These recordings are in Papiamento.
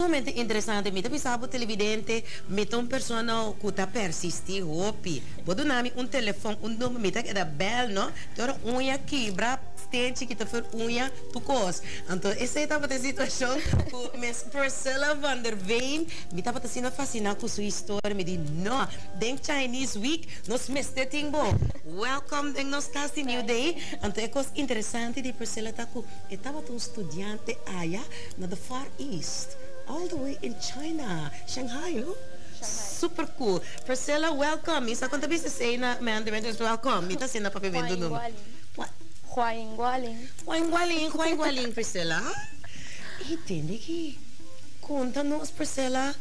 Sumamente interesante. Mi ta bisa bo televidente, mi ta un persona cu ta persisti hopi. Bo duna mi un telefon, un number, mi ta keda bel, no? Te ora uña kibra, stenchi kita for uña, tur cos. Anto esey tabata e situacion cu Miss Priscilla van der Veen. Mi tabata asina fascina cu su historia. Mi di, no, den Chinese Week nos mester tin bo. Welcome den nos cas di New Day. Anto e cos interesante di Priscilla ta cu e tabata un studiante aya na the Far East, all the way in China, Shanghai, no? Super cool. Priscilla, welcome. Mi sa con ta bisa esey na Mandarin, dus welcome. Mi ta haciendo papiamentu numa. Huayin gualin. Huayin gualin, huayin gualin, Priscilla. Y tende ki conta nos, Priscilla,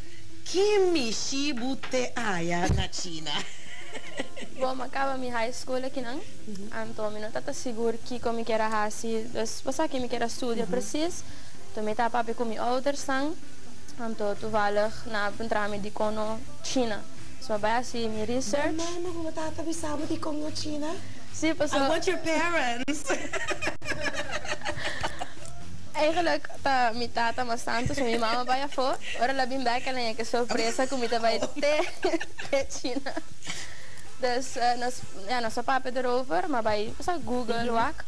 ki mishi bo te haya na China? Bon, mi a caba mi high school akinan, anto mi no ta sigur kico mi kier a haci, dus pasaki mi kier a studia precies. Anto mi ta papia ku mi oudersnan, anto toevallig nan a puntra mi dikon no China. So mi a bai hasi mi research. Bo mama ku bo tata bisa bo dikon no China? Si, paso. I want your parents. Eigenlijk ta mi tata mas tantu, so mi mama bai afó. Ora el a bin bek el a haña ke sorpresa ku mi ta bai te te China. Dus nos, ya, nos a papia derover, mi a bai Google wak.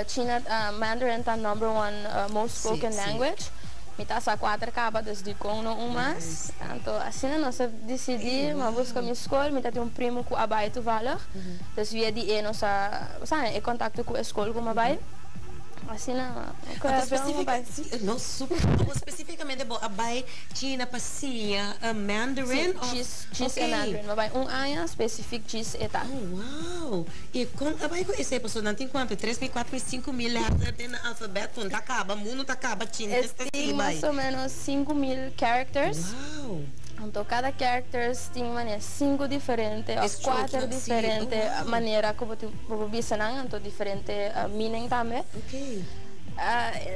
China Mandarin ta number one most spoken language. Mi ta sa kuater kaba dus dikon no un mas. Anto asina nos a disidí, mi a buska mi skol, mi ta tin un primo ku a bai toevallig. Dus via di e nos a sa e kontakto ku e skol ku mi a bai. Asina ku e avion mi a bai. No super bon. Spesifikamente bo a bai China pa siña Mandarin? Si, djis e Mandarin. Mi a bai un aña spesifik djis e ta. Oh wow! I kon a bai ku esei? Pasobra nan tin kuantu? Tres mil, kuater mil, sinku mil lèter den nan alfabèt. Kon ta kaba? Mundu ta kaba chintes ta Es sigui tin bai. mas o ménos 5000 characters. Wow! Anto kada characters tin manera sinku diferente òf Strokes, kuater si. Oh diferente wow! manera ku bo tin bo por bisa nan, anto diferente meaning tambe. Ok.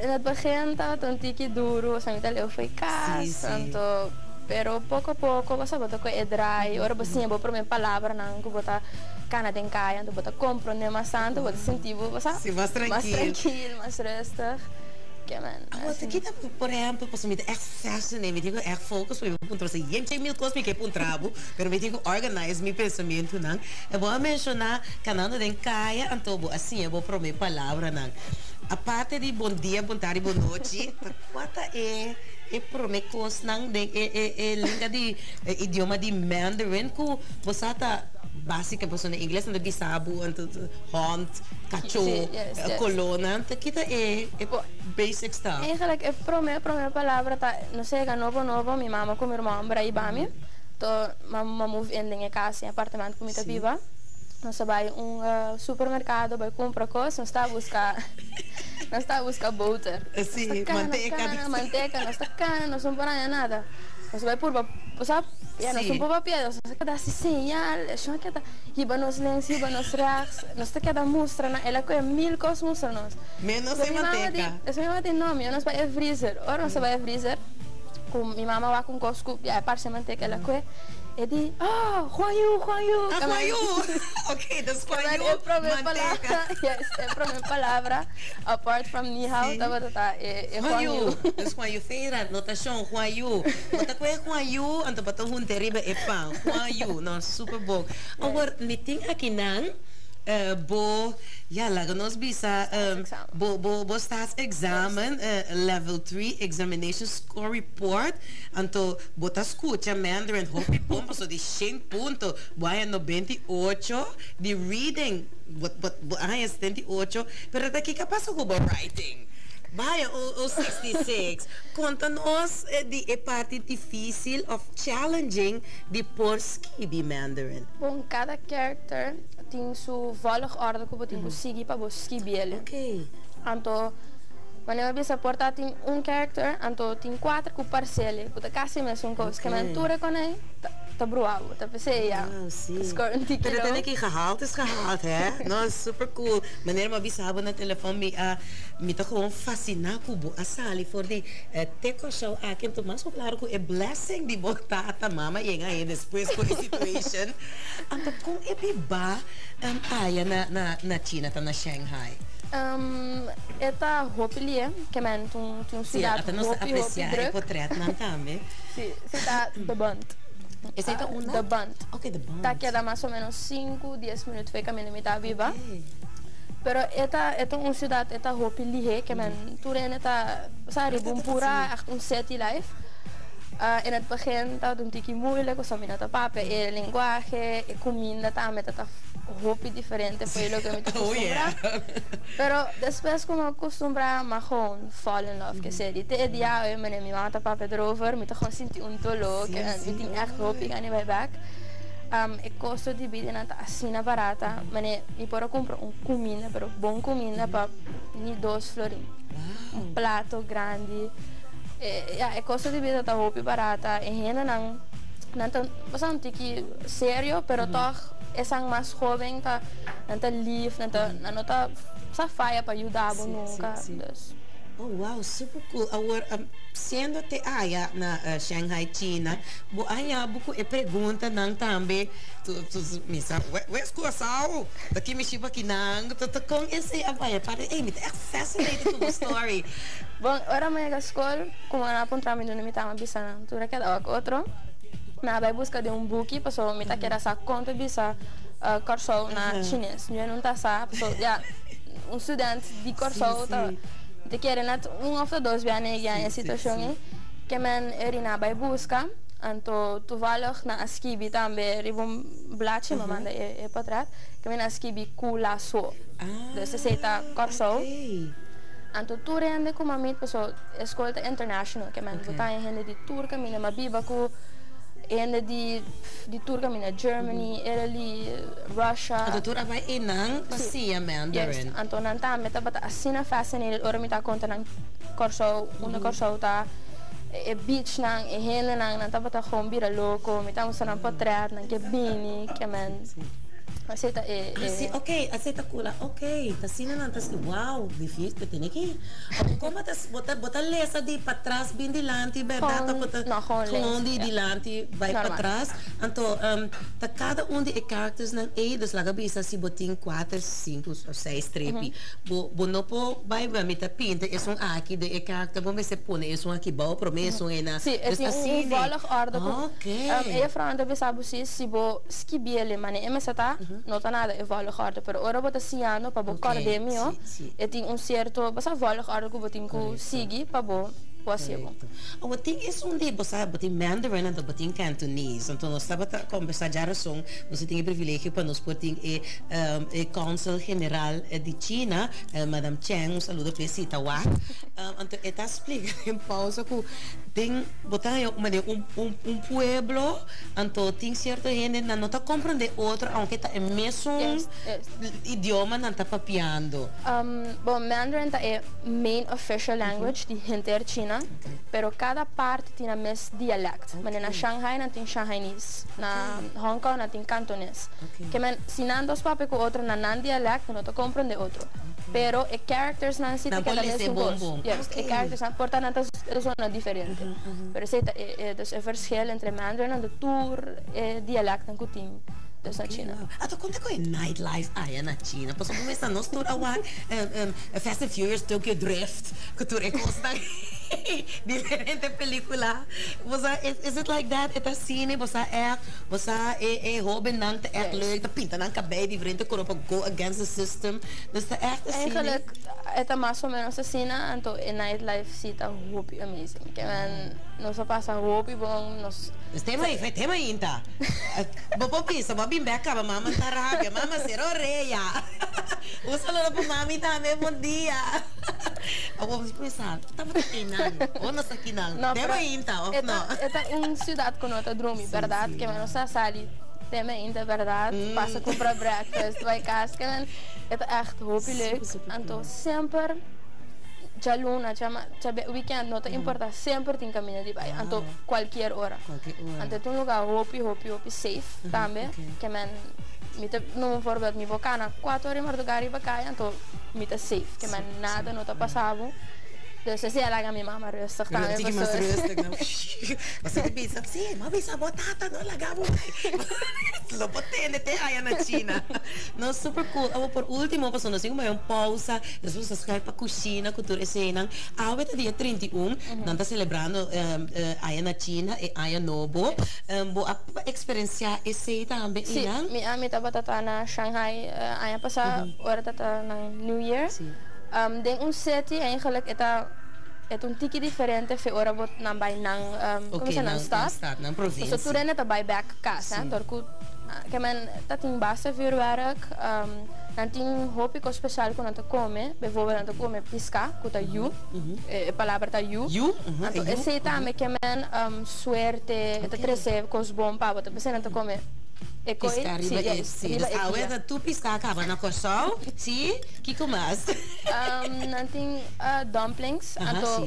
In het begin tabata un tiki duru, osea mi ta leu fo'i Si, kas, si. anto pero poko poko bo sa bo ta kohe e draai, ora bo siña bo promé palabranan ku bo ta Kana den kaya, anto bo ta komprondé mas tantu, bo ta sinti bo, bo sa, Sí, mas mas trankil. trankil, mas rustig. Ke men, Awor ta asina. kita, por ehèmpel, pasobra mi ta ègt fasciné, mi tin ku ègt focus, pasobra mi por puntra bo yen mil kos mi ke puntra bo, pero mi tin ku organize mi pensamentunan. E bo a menshoná kanando den kaya, anto bo a siña bo promé palabranan. Aparte di bon dia, bon tardi, bon nochi, ta kua ta e e promé kosnan den e e e lenga di e idioma di Mandarin ku bo sa ta Básika pasobra na ingles nan ta bisa bo anto hond, kachó, Sí, yes, yes. kolónan ta kita e e basic stuff. Eigenlijk e prome prome palabra ta no sé yega nobo nobo mi mama ku mi ruman homber a hiba mi to m'a m'a move in den e kas den e apartamento ku mi ta biba nos a bai un supermerkado bai kumpra kos nos ta buska nos ta buska boter nos ta kana Manteka kana manteka nos ta kana nos no por haña nada nos bai purba bo sa ya nos no por papia nos ta keda hasi señal, e shon a keda hiba nos links, hiba nos rechts, nos ta keda mustra nan, el a kohe mil kos mustra nos. Menos e manteca. Despues mi mama di, no, mihor nos bai e freezer. Ora nos a bai e freezer, ku mi mama wak un kos ku ya e parse manteca, el a kohe, e di, oh, Juan Yu, Juan Yu. Ah, Juan Yu! Ok, dus Juan Yu, manteca. Yes, e prome palabra, apart from ni hao, tabata ta e Juan Yu. Dus Juan Yu, Feira, notashon, Juan Yu. Bo ta kohe Juan Yu, anto bo ta hunta riba e pan. Juan Yu, no, super bon. Awor, mi tin akinan bo, ya, laga nos bisa, bo, bo, bo staatsexamen, level three examination score report. Anto, bo ta skucha Mandarin hopi bon, pasobra di shen punto, bo a haña 98 di reading, bo, bo, bo a haña 78, pero ta kiko a pasa ku bo writing? Bo a haña un, un 66. Konta nos di e parti difísil òf challenging di por skibi Mandarin. Bon, kada character tin su volgorde ku bo tin ku sigui pa bo skibi el. Anto, manera mi a bisa por ta tin un character, anto tin kuater ku parsel, ku ta kasi mesun kos. Ke men tur e konei ta. ta brua bo, ta p'esei ya. Wow, sí. Score un tiki Pero low. tene ki gehaald is gehaald, hè? No, super cool. Meneer mi a bisa bo na telefon, mi a, mi ta gewoon fasciná ku bo a sali for di te Kòrsou aki. Anto mas ku klaro ku e blessing di bo tata, mama yega ahí despues ku e situation. Anto kon e biba aya na, na, na China, ta na Shanghai? E ta hopi lie, ke men ta un, ta un Sí, siudat ata nos ta hopi, hopi apresiá e druk. potretnan tambe. Sí, sí ta The Bund. Esei ta unda? The Bund. Ok, The Bund. Ta keda mas o menos sinku, dies minuut for e kaminda mi ta biba. Ok. Pero e ta, e ta un siudat, e ta hopi lihé, ke men tur hende ta sa riba un pura, ègt un city life. In het begin tabata un tiki moeilijk, pasobra mi no ta papia e lenguahe, e kuminda tambe ta ta hopi diferente for e loke mi ta Oh kustumbrá. yeah. Pero despues ku mi a kustumbrá, mi a gewoon fall in love ku esei. Te e dia awe manera mi mama ta papia erover, mi ta gewoon sinti un doló Sí, ke mi sí. tin ègt hopi gana di bai bèk. E kosto di bidanan ta asina barata, manera mi por a kumpra un kuminda, pero bon kuminda pa ni dos florin. Un Wow. plato grandi. E, ya, e kosto di bida ta hopi barata. E hendenan, nan ta basta un tiki serio, pero tòg esan mas hóben ta, nan ta lief, nan ta, nan no ta sa faya pa yuda bo Sí, sí, nunka. sí. Dus. Oh wow, super cool. Awor, siendo te aya na Shanghai, China, bo a haña bo ku e preguntanan tambe, tu, tu, mi sa, we, wes Curaçao, ta ki mi shiba kinan, ta, ta kon esei a bai? Aparte, ey, mi ta echt fascinated ku bo story. Bon, ora mi yega skol, ku nan a puntra mi dunda mi ta, mi a bisa nan, tur a keda wak otro. Mi a bai buska den un buki, pasobra mi ta keda sa kon ta bisa Kòrsou na chines. Mi no ta sa, pasobra ya, un student di Kòrsou ta, mi ta kere net un òf ta dos bia negi e situashon ei. Ke men Erina a bai buska, anto toevallig nan a skibi tambe riba un blachi, mi a manda e portret, ke men a skibi Kulaso. Dus esei ta Kòrsou. Anto tur hende ku m'a meet paso e skol ta international ke men bo ta haña hende di tur kaminda m'a biba ku hende di di tur kaminda Germany, Italy, Russia. Anto tur a bai einan pa siña Mandarin. Yes, anto nan tambe tabata asina fascinated ora mi ta konta nan Kòrsou, unda Kòrsou ta, e beachnan, e hendenan, nan tabata gewoon bira loko, mi ta mustra nan potrèt, nan ke bini, ke men. Así ta e. Ah si, ok, así ta kula, ok, ta asina nan ta ski, wow, difícil, te tene ki, of como ta, bo ta, bo ta lesa di patras bin dilanti, berdad, of bo ta, No, gewoon lesa, gewoon di ja. dilanti bai Normal. patras, anto ta cada un di e characters nan ey, dus laga bisa si bo tin cuater, cinco of seis strepi, bo, bo no por bai, mi ta pinta esun aki den e character, bo mester pone esun aki bao prome esun ey na, Sí, e dus tin un asina. volgorde ku, Ok. e juffrouw ta bisa bo si, si bo skibi el mane e mester ta, no ta nada e volgorde, pero ora bo ta siñando pa bo kòrd'é mihó, e tin un sierto, bo sa volgorde ku bo tin ku sigui pa bo por hasié bon. Korekto. Awor tin esun di, bo sa, bo tin Mandarin anto bo tin Cantonese, anto nos tabata kombersá djarason, nos a tin e privilegio pa nos por tin e e Consul General di China, Madam Chen, un saludo p'e si ta wak, anto e ta splika den pausa ku den bo ta haña manera un un pueblo, Anto tin cierto hende nan no ta comprende otro aunke ta e mesun idioma nan ta papiando. Bon, Mandarin ta e main official language di henter China, pero cada parti tin nan mes dialect. Manera na Shanghai nan tin Shanghainese, na Hong Kong nan tin Cantonese. Ke men si nan dos papia ku otro na nan dialect nan no ta comprende otro. Pero e characters nan si ta keda mesun kos. Yes, e characters nan por ta nan ta zona diferente. Pero esei ta e dus e verschil entre Mandarin anto tur e dialectnan ku tin dus na China. Anto kon ta ku e nightlife aya na China? Pasobra bo mester nos tur a wak Fast and Furious, Tokyo Drift ku tur e kosnan diferente pelikula. Bo sa is it like that? E ta asina? Bo sa ègt? Bo sa e e hobennan ta ègt leuk ta pinta nan kabei diferente kolor pa go against the system. Dus ta ègt asina? Eigenlijk e ta mas o menos asina anto e nightlife si ta hopi amazing. Ke men nos a pasa hopi bon, nos. Nos tema ei, fue tema ainda. Bo por bisa, bo a bin bek kaba, mama ta rabia, mama sera oreya. Un saludo pa mami tambe, bon dia. Awor mi pensa, tabata einan, o nos akinan, No, tema pero ainda, of e no? ta, e ta un ciudad ku no ta drumi, berdad? Ke men nos a sali tema ainda, berdad? Pasa kumpra breakfast, bai kas, ke men e ta echt hopi leuk. Anto semper. djaluna, djama, djabe, weekend, no ta importa, semper tin caminda di bay, anto cualkier ora. Anto e ta un lugar hopi, hopi, hopi safe tambe, ke men, mi ta numa un voorbeeld, mi por cana cuatro ora di marduga riba caya, anto mi ta safe, ke men nada no ta pasa bo. Dus esei a laga mi mama rustig tambe, Tiki mas pasobra. rustig, no? Pasobra di bisa, si, mi a bisa bo tata no laga bo bai. Lo por tende te aya na China. No, super cool. Awor por ultimo, pasobra nos tin ku bai un pausa, despues nos ta schuif pa kushina ku tur eseinan. Awe ta dia 31, nan ta selebrando aya na China e aña nobo. Bo a eksperensiá esei tambe Si, einan? mi ami tabata ta na Shanghai aña pasá ora ta ta nan New Year. Den un city eigenlijk e ta e ta un tiki diferente fe ora bo nan bai nan como Ok, se nan nan stad. stad, nan Pasobra provincie. tur hende ta bai bek cas hè, dor cu ke men ta tin basta vuurwerk, nan tin hopi cos special cu nan ta come, bijvoorbeeld nan ta come pisca cu ta yu, e palabra ta yu, Yu, e anto yu. esey tambe ke men suerte, e ta trece cos bon pa bo, ta p'esey nan ta come e coi, Pisca si, riba e, juist, si, riba dus e awe pia. ta tur pisca a caba na Corsou, si, kico mas? Nan tin dumplings, anto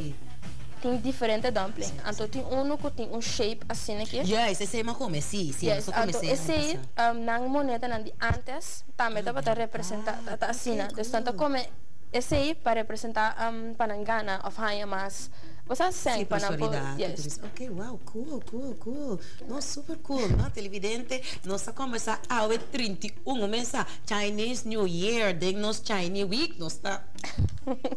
tin diferente dumpling. Anto tin uno ku tin un shape asina aki. Juist, esei mi a come, si, si, nos Juist, a come anto esei aña esei pasá. nan monedanan di antes tambe tabata representa, ta asina. Ok, Dus nan ta cool. come esei pa representa pa nan gana of haña mas, bo sa, Sí, sèn pa nan por, prosperidad ku juist. tur esei. Ok, wow, cool, cool, cool. No, super cool, no, televidente, nos a combersa awe 31, un mesa Chinese New Year den nos Chinese Week, nos ta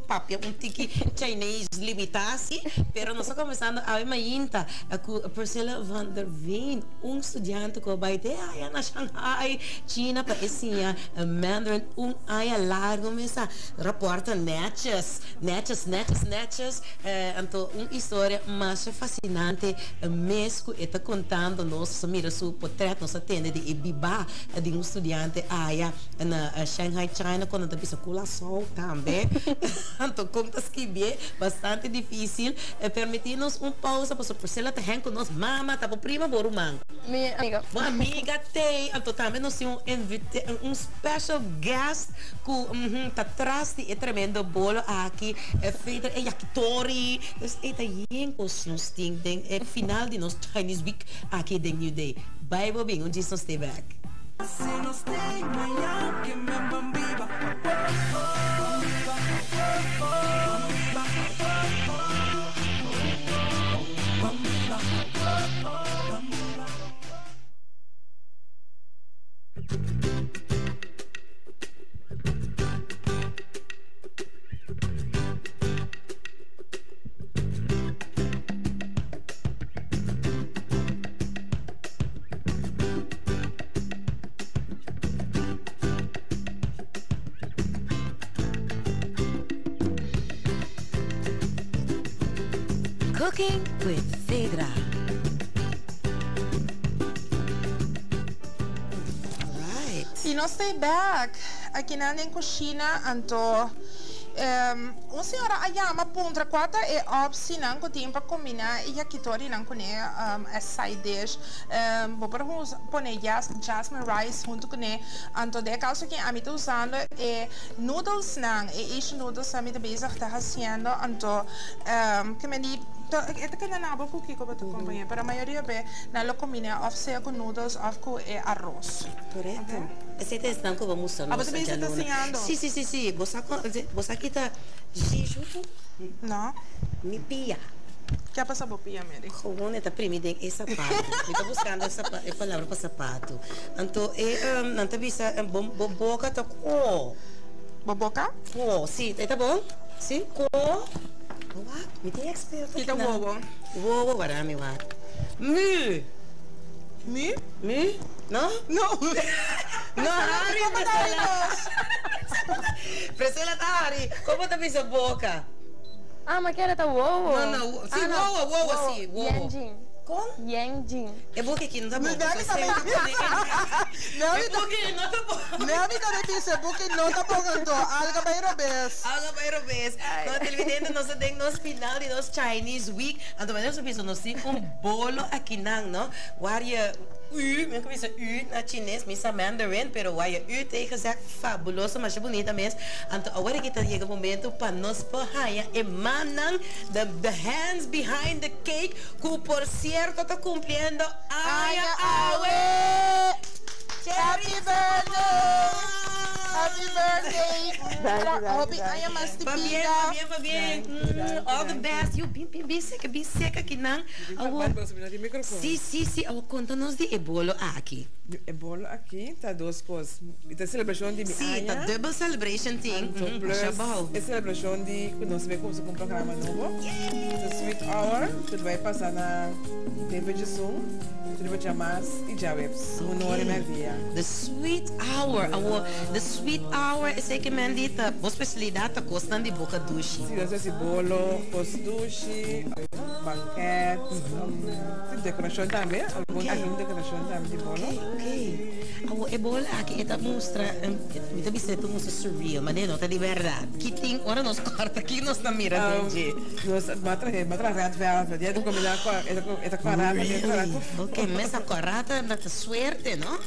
papia un tiki Chinese limitá si, pero nos ta combersando awe mainta cu Priscilla van der Veen, un studiante cu a bay te aya na Shanghai, China pa e siña Mandarin un aña largo mesa raporta netjes, netjes, netjes, netjes, anto un historia masha fascinante mes cu e ta contando nos, nos a mira su potret, nos a tende di e biba di un studiante aya na Shanghai, China, cuando ta bisa Curaçao tambe. Anto con ta skibié, bastante dificil. Permiti nos un pausa pasobra Priscilla ta hen cu nos mama, ta bo prima bo ruman? Mi amiga. Bo amiga t'ey, anto tambe nos tin un invite, un special guest cu ta tras di e tremendo bolo aki, e Feder, e yakitori. Dus ey ta yen cos nos tin den e final di nos Chinese Week aki den New Day. Bai bo bin, un djis nos stay back. Cooking with Phaedra. Alright. Y nos ta back akinan den cushina anto un señora a yama puntra cua ta e opcionan cu tin pa combina e yakitorinan cune as side dish. Bo por pone jasmine rice hunto cune anto den e caso aki ami ta usando e noodlesnan e Asian noodlesnan mi ta bezig ta haciendo anto ke men di e ta keda na bo cu kico bo ta compaña pero mayoria be nan lo combina of sea cu noodles of cu e arroz. Correcto. Esey ta esnan cu bo mustra Abo nos ta bezig ta djaluna. siñando? Si si si si bo sa bo sa kita Jiju? No. Mi pia. Ke a pasa bo pia, Mary? Gewoon e ta primi den e sapato. Mi ta buscando e sapa e palabra pa sapato. Anto e nan ta bisa bo bo boca ta ko. Bo boca? Ko, si. E ta bon? Si? Ko. Wak, mi tin experto Ki ta akinan. wowo? Wowo, wara mi wak. Mu. Mu? Mu? No? No. No hari, Como ta hari Priscilla. nos? Priscilla ta hari. Como ta bisa boca? Ah, ma kere ta wowo. No, no, si, Ah, no. wowo, wowo, si, wowo. Yanjin. Kon? Yanjin. E boca aki no ta bon. Mi dami Pasobra tambe. semper pone. E buki no ta bon. Nelvi ta di bisa e buki no ta bon anto algo bay robes. Algo bay robes. No televidente nos ta den nos final di nos Chinese week. Anto manera nos a bisa nos tin un bolo akinan no. Waar je u, mi a bisa u na chines, mi sa Mandarin, pero waar je u tegen zegt fabuloso, masha bunita mes. Anto awor aki ta yega momento pa nos por haya e mannan, the the hands behind the cake, cu por cierto ta cumpliendo aña awe! Happy birthday! Happy birthday! Hopi aña mas di bida. Pabien, pabien, pabien. All the best. Yo, bin, bin, bin seca, bin seca akinan. Awor, si, si, si. Awor conta nos di e bolo aki. E bolo aki ta dos cos. E ta celebracion di mi aña. Si, ta double celebration tin. Anto plus e celebracion di cu nos bay cuminsa cu un programa nobo. The Sweet Hour, cu ta bay pasa na TV Djesun, riba djamas y djaweps, un ora y merdia. The Sweet Hour. Awor, The Sweet Hour esey ke men di ta bo specialidad ta cosnan di boca dushi. Si, nos ta haci bolo, cos dushi, banket, si decoracion tambe, algun algun decoracion tambe di bolo. Ok, ok. Awor e bolo aki e ta mustra, mi ta bisa e ta mustra surreal, ma no ta di berdad. Ki tin ora nos corta ki nos ta mira den dje? Nos a traha, mi a traha red velvet, ya ta combina cu e ta cora tambe, e ta cora cu. Really? Ok, mesa cora ta ta suerte, no?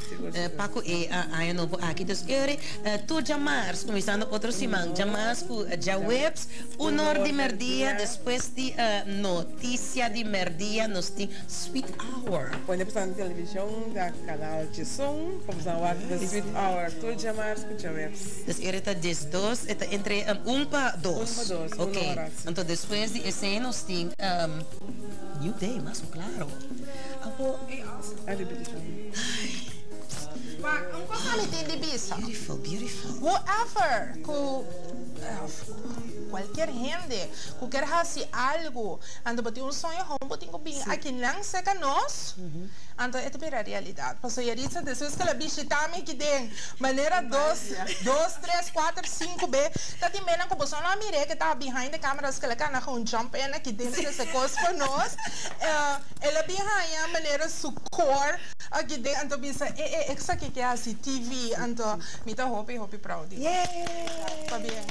Pa cu e aña nobo aki. Dus eri tur djamars, cuminsando otro siman, djamars cu djaweps, un or di merdia, despues di noticia di merdia nos tin Sweet Hour. Pone pa na television na canal Djesun pa boso wak The Sweet Hour tur djamars cu djaweps. Dus eri ta diesdos, e ta entre un pa dos. Un pa dos, un ora. Ok, anto despues di esey nos tin New Day, mas cu claro. Awo. A repeticion. Ay. Wak, un cosa mi tin di bisa. Beautiful, beautiful. Whoever cu cualkier hende cu kier haci algo, anto bo tin un soño hon bo tin cu bin aki nan cerca nos, anto e ta bira realidad. Pasobra Yaritza despues cu el a bishita mi aki den manera dos, dos, tres, cuater, cinco be, ta tin benan cu boso no a mir'é cu ta behind the cameras cu el a cana gewoon jump in aki den trece cos pa nos. El a bin haña manera su core aki den anto bisa e e esaki ke hasi TV anto mi ta hopi hopi proud di bo. Pabien.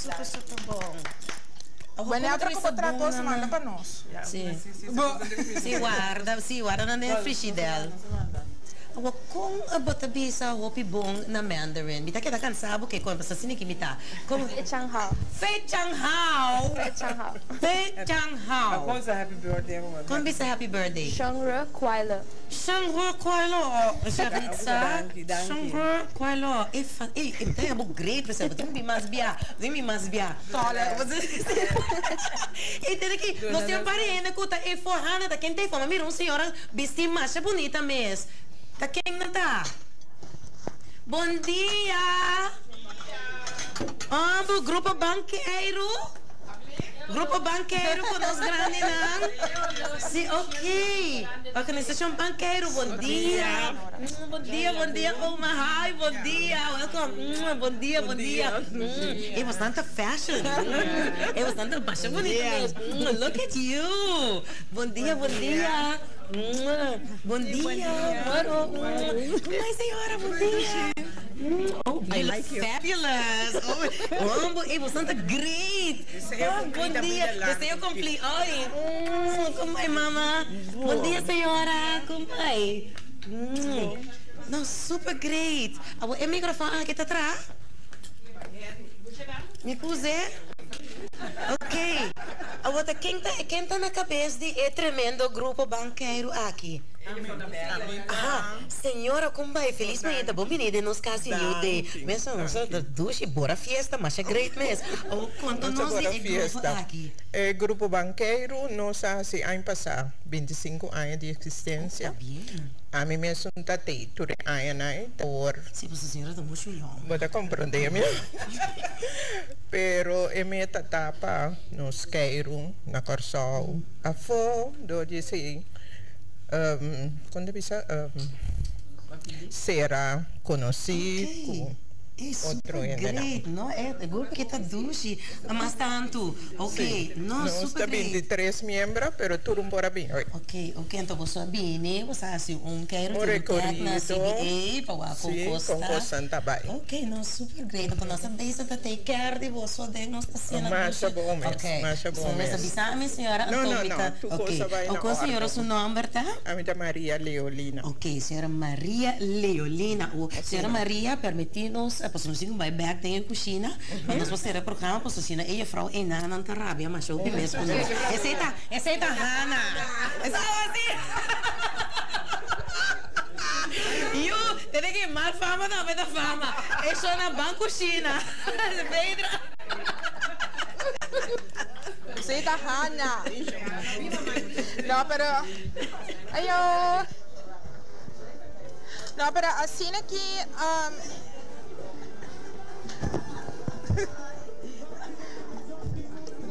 Super super bon. Wanneer otro ku bo traha kos manda pa nos. Si. Si warda si warda nan den frishidel. Awor kon bo ta bisa hopi bon na Mandarin? Mi ta keda kansa bo ke kon pasobra asina ki mi ta. Kon. Fei chang hao. Fei chang hao. Fei chang hao. Fei chang hao. Kon bisa happy birthday awor? Kon bisa happy birthday? Sheng Ru Kuai Le. Sheng Ru Kuai Le oh Sharitza. Danki danki. Sheng Ru Kuai Le e fa ey e ta bo great pasobra bo tin bin mas bia bo tin bin mas bia. E tene ki nos tin un par di hende ku ta e for handa ta ken ta e for. Mi a mira un señora bisti masha bunita mes. Ta ken nan ta? Bon dia! Oh, bo grupo Bankeiro? Grupo Bankeiro ku nos grandinan? Si, ok. Organisashon Bankeiro, bon dia. Bon dia, bon dia, oma. Hi, bon dia. Welcome. Bon dia, bon dia. Ey, bosnan ta fashion. Ey, bosnan ta masha bunita mes. Look at you. Bon dia, bon dia. Bon dia. Moro. Kumai, señora? Bon dia. Oh, you look fabulous. Oh, oh, ey, bosnan ta great. Oh, bon dia. Deseo cumpli. Ay, kumai, mama? Bon dia, señora. Kumai? No, super great. Awor e microfoon aki ta traha? Mi puse? Ok. Awor ta ken ta ken ta na cabes di e tremendo grupo bankeiro aki? Aha, señora con bai? Feliz mañana. Bon bini den nos cas di New Day. Mes nos ta dushi bora fiesta masha great mes. Awor conta nos di e grupo aki. E grupo bankeiro nos a haci aña pasa 25 aña di existencia. Ami mesun ta tei tur e añanan ei ta por. Sí, pasobra señora ta muchu yong. Bo ta comprende mi. Pero e meta ta pa nos keiru na Kòrsou afó dor di esei kon ta bisa sera konosí ku. E otro super hendenan. great, no? E grupo aki ta dushi. Mas tantu. Ok, Sí, no, nos super ta great. 23 miembro, pero tur un por a bin hoy. Ok, ok, anto boso a bini, boso a hasi un keiru Un tin un tek na rekorido, CBA pa wak kon sí, kos kon ta. kosnan ta bai. Ok, no, super great. Anto nos ta bezig ta take care di boso den nos ta sena Masha dushi. bon mes, Ok, masha so bon mester mes. bisa mi señora No, anto no, mi no, ta, tur ok. kos a bai na Oko señora orde. su nomber ta? Ami ta Maria Leolina. Ok, señora Maria Leolina. O, señora Asina. Maria, permití nos, pasobra nos tin ku bai bèk den e kushina, pa nos por sera e programa, pasobra si no e jefrou enanan ta rabia masha hopi mes ku nos. Esei ta, esei ta Hana. Esei ta así. Yu, tene ki mal fama tambe ta fama. E shona ban kushina. Pedra. Esei ta Hana. No, pero, ayo. No, pero asina ki um,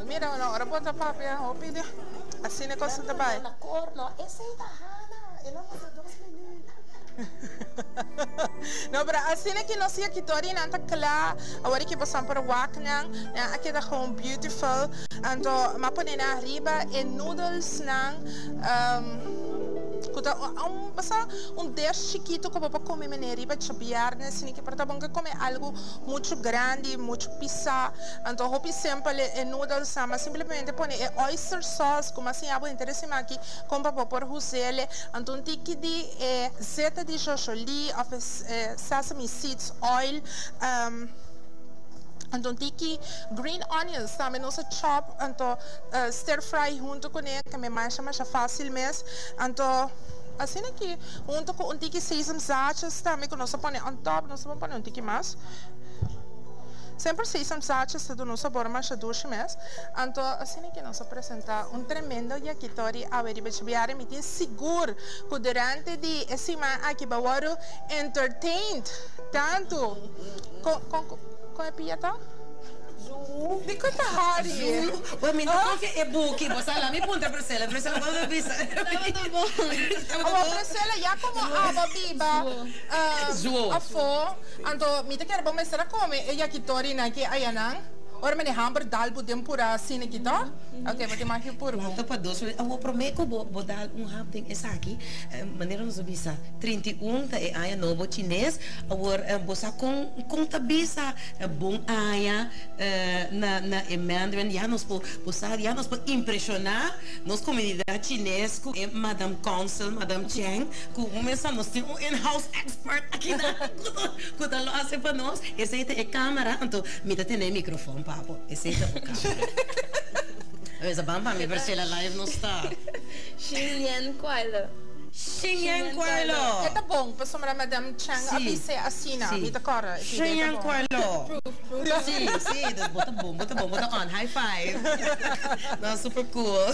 Mira, no, ora bo ta papia hopi di asina cosa ta bai. Na corno, esei ta Hana. El a manda dos minuut. No, pero asina ki nos yakitorinan ta kla, awor ki boso por wak nan, nan a keda gewoon beautiful. Anto, m'a pone nan ariba e noodles nan, ku ta un, basta un dish chikito ku bo por kome mene riba djabièrnè, sino ki por ta bon ke kome algu muchu grandi, muchu pisá. Anto hopi simpel e noodles nan, ma simplemente pone e oyster sauce ku m'a siña bo henter e siman aki kon pa bo por huz'el. Anto un tiki di e zeta di jojolie of e sesame seeds oil. Anto un tiki green onions tambe nos a chop anto stir fry hunto cune ke me masha masha facil mes. Anto asina aki hunto cu un tiki sesamzaadjes tambe cu nos a pone on top, nos ta pone un tiki mas. Semper sesamzaadjes ta duna un sabor masha dushi mes. Anto asina aki nos a presenta un tremendo yakitori awe riba djabiare. Mi tin sigur cu durante di e siman aki bo a wordo entertained tanto con con con e pia ta? Di con ta hari? Zulu. Bo mi no confia e buki. Bo sa la mi puntra Priscilla. Priscilla bo ta bisa. Tabata bon. Tabata Awor bon. Priscilla ya como abo biba Zuo. afo anto mi ta kere bo mester a come e yakitorinan ki ayanan. Ora mene hamber dal bo den pura asina ki to? Ok, bo tin mag yu purba. Wak pa dos minuut. Awor prome ku bo bo dal un hap den esaki, manera nos a bisa, 31 ta e aña nobo chines. Awor bo sa kon kon ta bisa bon aña na na e Mandarin. Ya nos por bo sa ya nos por impreshoná nos komunidat chines ku e Madam Consul, Madam Cheng, ku un mesa nos tin un in-house expert akinan ku ta ku ta lo hasi pa nos. Esei ta e kamera, anto mi ta tene e mikrofon pa bo. Esei ta bo kamera. Mesa ban pa mi Priscilla live no sta. Xin Nian Kuai Le. Xin Nian Kuai Le. E ta bon pasobra Madam Cheng a bis'é asina. Mi ta kòrda e pide Xin e ta Nian bon. Kuai Le. Proof, proof. Si, si, dus bo ta bon, bo ta bon, bo ta on. High five. No, super cool.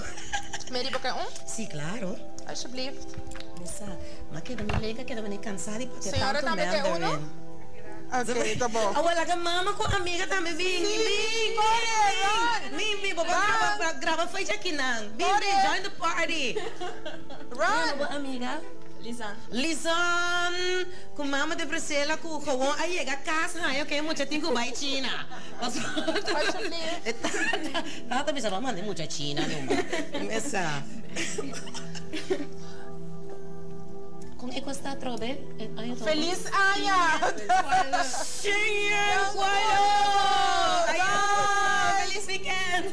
Mary bo ke un? Si, claro. Alsjeblieft. Mesa, ma keda mi lenga keda mane kansa di papia Señora tanto tambe ke uno? Mandarin. Ok, ta bon. Awor laga mama ku amiga tambe bin. Sí, Bin, kore, bin, run. bin, bin, bo por Run. graba, graba fecha akinan. Bin, bin, Kore. join the party. Run. Bo amiga? Lizan. Lizan, ku mama di Priscilla ku gewoon a yega kas haña ku e mucha tin ku bai China. Alsjeblieft. E tata, tata bisa bo a manda e mucha China numa. Mesa. Con e cos ta atrobe e aña ta Feliz aña! Xinyan Kuai Lo! Ayo! Feliz weekend!